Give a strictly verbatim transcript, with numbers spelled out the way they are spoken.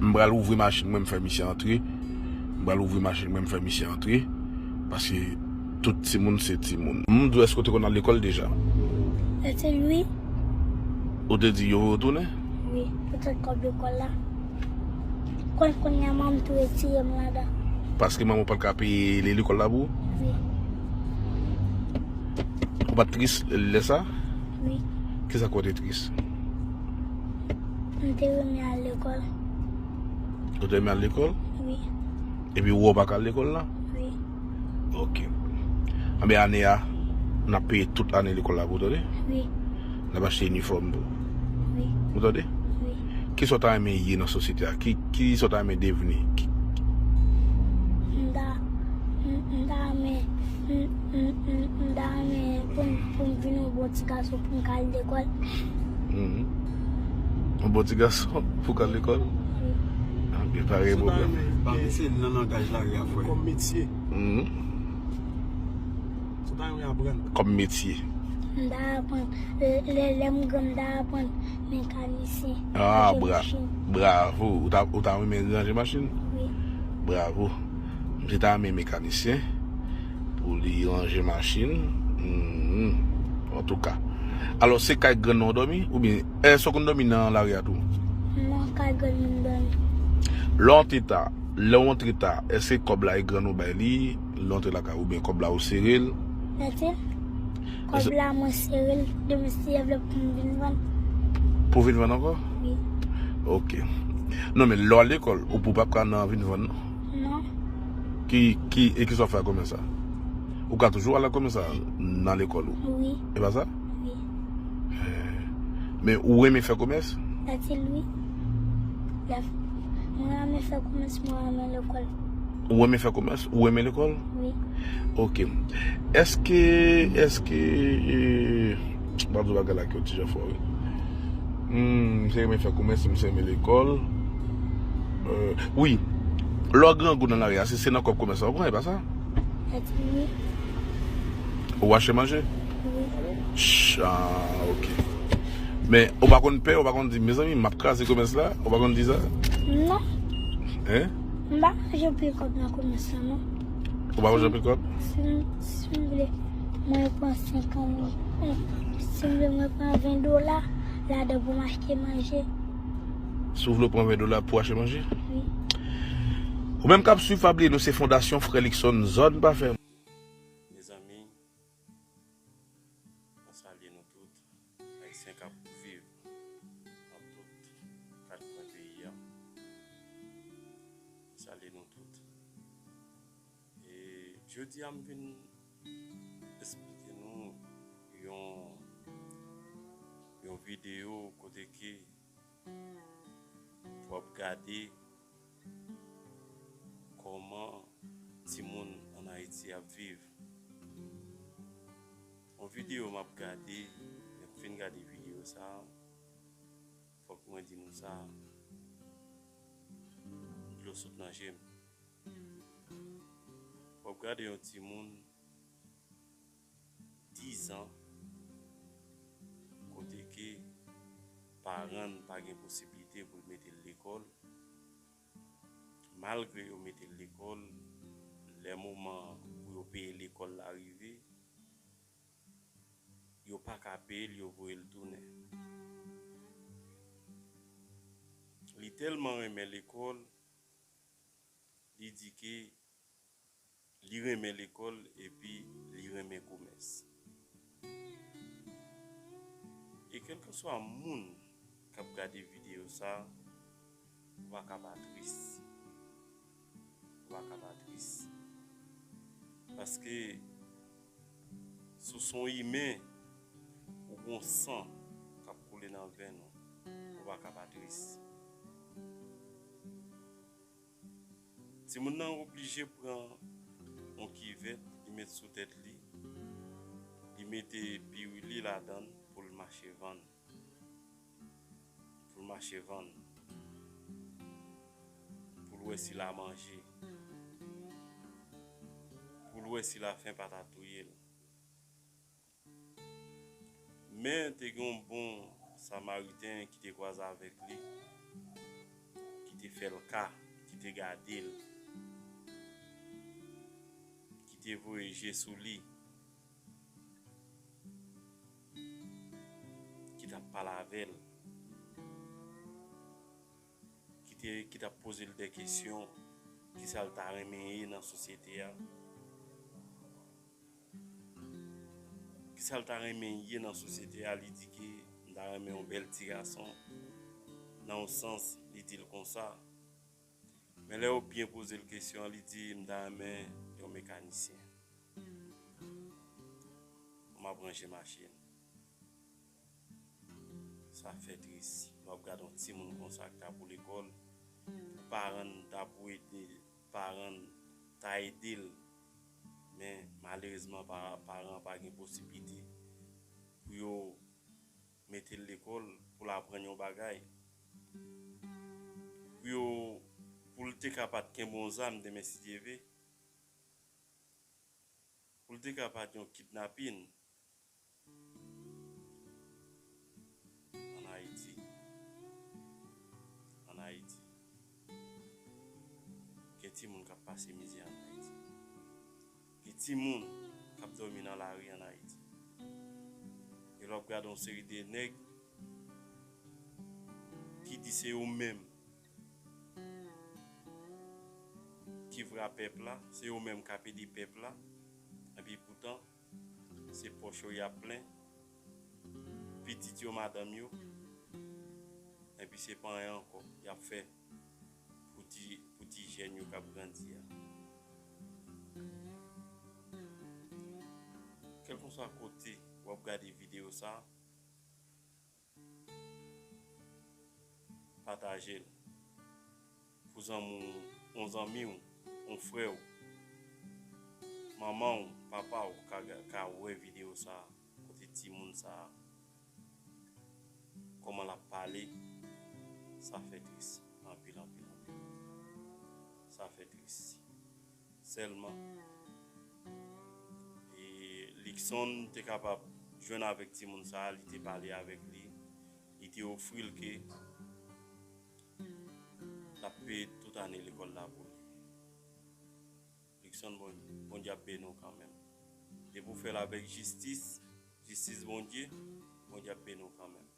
M pral ouvri machin mwen, m fè misye antre. M pral ouvri machin mwen, m fè misye antre. Paske tout timoun se timoun. M di w, èske w te konn al lekòl deja? Wi. Ou te di yo retounen? Wi, poutèt kòb lekòl la. Konn kounye a manman m tou retire m ladan. Paske manman w pa t ka peye lekòl la pou ou? Wi. Ou pa t tris lè sa? Wi. Kisa k fè w te tris? M te renmen al lekòl. Ou te renmen al lekòl? Wi. Epi ou wè w pa ka al lekòl la? Wi. Ok. Anben, ane a, n ap peye tout ane lekòl la pou ou, tande? Wi. N ap achte inifòm pou ou. Wi. Ou tande? Wi. Kisa w ta renmen ye nan sosyete a? Ki, kisa w ta renmen devni? Ki... M ta, m, m ta renmen, m, m, m, m ta renmen pou m, pou m vin yon bon ti gason pou m ka al lekòl. Mhm. Yon bon ti gason pou w ka al lekòl? Wi. Anben, pa gen pwoblèm. Pa vle se nan langaj lari a, frè. Kòm metye. Mhm. Sa w ta renmen aprann? Kòm metye. M ta aprann, lè, lè, lè m gran, m ta aprann mekanisyen. Ah, ranje bra-, machin. Bravo. Ou ta, ou ta renmen ranje machin? Wi. Bravo. Misye ta renmen mekanisyen pou li ranje machin. Mhm. Antouka. Alò, se kay grann nan w dòmi? Oubyen, èske w konn dòmi nan lari a tou? Non, kay grann m dòmi. Lè w antre ta, lè w antre ta, èske kòb la e grann ou bay li, lè w antre lakay ou, oubyen kòb la ou sere l? Mèsi. Kòb la mwen sere l, depi si e vle pou m vin vann. Pou vin vann ankò? Wi. Ok. Non, men lè w al lekòl, ou pou p ap ka nan vin vann, non? Non. Ki, ki, e kisa w fè ak kòmès sa? Ou ka toujou al ak kòmès sa nan lekòl ou? Wi. E pa sa? Wi. Eh. Men ou renmen fè kòmès? Fasil, wi. Lè, mwen renmen fè kòmès, mwen renmen lekòl. Ou renmen fè kòmès? Ou renmen lekòl? Wi. Ok. Èske, èske, eh, m ap di w bagay la ki yon ti jan fò, wi. Hmm, misye renmen fè kòmès, misye renmen lekòl. Eh, wi. Lè w grangou nan lari a, se, se nan kòb kòmès la w pran, e pa sa? Wi. Ou achte manje? Wi. Ch-, ah, ok. Men, ou pa konn pè, ou pa konn di, "Mezanmi, m ap kraze kòmès la," ou pa konn di sa? Non. Hein? M pa manje anpil kòb nan kòmès la, non. Ou pa manje anpil kòb? Si m, si m vle, mwen pran senkant mil. Si m vle, mwen pran ven dola ladan pou m achte manje. Si w vle w pran ven dola pou w achte manje? Wi. Ou menm k ap swiv, pa bliye, nou se Fondasyon Frè Luckson, zòn pafè. Mezanmi, mwen salye nou tout, Ayisyen k ap viv nan tout kat kwen peyi a. Mwen salye nou tout. E jodi a, m vin esplike nou yon, yon videyo kote ke w ap gade kòman timoun ann Ayiti ap viv. Yon videyo m ap gade, lè m fin gade videyo sa a, fòk mwen di nou sa, dlo sot nan je m. W ap gade yon timoun dizan, kote ke paran l pa gen posiblite pou l mete l lekòl. Malgre yo mete l lekòl, lè moman pou yo peye lekòl la rive, yo pa ka peye l, yo voye l tounen. Li tèlman renmen lekòl, li di ke li renmen lekòl epi li renmen kòmès. E kèlkeswa moun k ap gade videyo sa, ou pa ka pa tris. Ou pa ka pa tris. Paske si w se yon imen, ou gon san k ap koule nan venn ou, ou pa ka pa tris. Timoun nan oblije pran yon kivèt, li met sou tèt li, li mete pirili ladan l pou l mache vann. Pou l mache vann. Pou l wè si l a manje. Pou l wè si lafen pa ta touye l. Men te gen yon bon Samariten ki te kwaze avèk li, ki te fè l ka, ki te gade l, ki te voye je sou li, ki t ap pale avè l, ki te, ki t ap poze l de kesyon, kisa l ta renmen ye nan sosyete a. Kisa l ta renmen ye nan sosyete a, li di ke m ta renmen yon bèl ti gason. Nan yon sans, li di l konsa. Men lè yo byen poze l kesyon an, li di, "M ta renmen yon mekanisyen pou m ap ranje machin." Sa fè tris. W ap gade yon timoun konsa ki ta pou lekòl, pou paran l ta pou ede, paran l ta ede l. Men malerezman, pa, paran pa gen posiblite pou yo mete l lekòl, pou l aprann yon bagay. Pou yo, pou l te ka pa t kenbe yon zam demen si Dye vle. Pou l te ka pa t yon kidnapin. Ann Ayiti. Ann Ayiti. Gen timoun k ap pase mizè ann Ayiti. Gen timoun k ap dòmi nan lari ann Ayiti. E lè w ap gade yon seri de nèg ki di se yo menm ki vra pèp la, se yo menm k ap ede pèp la, epi poutan, se pòch yo y ap plen, pitit yo, madanm yo, epi se pa anyen ankò y ap fè pou ti, pou ti jèn yo k ap grandi a. Kèlkeswa kote w ap gade videyo sa a, pataje l pou zanmi w, yon zanmi w, yon frè w, manman w, papa w ka, ka wè videyo sa a, kote timoun sa a, kòman l ap pale, sa fè tris anpil, anpil, anpil. Sa fè tris. Sèlman, e, Luckson te kapab jwenn avèk timoun sa a, li te pale avèk li, li te ofri l ke l ap peye tout ane lekòl la pou li. Luckson, Bon-, Bondye ap beni w kanmenm. Depi w fè l avèk jistis, jistis Bondye, Bondye ap beni w kanmenm.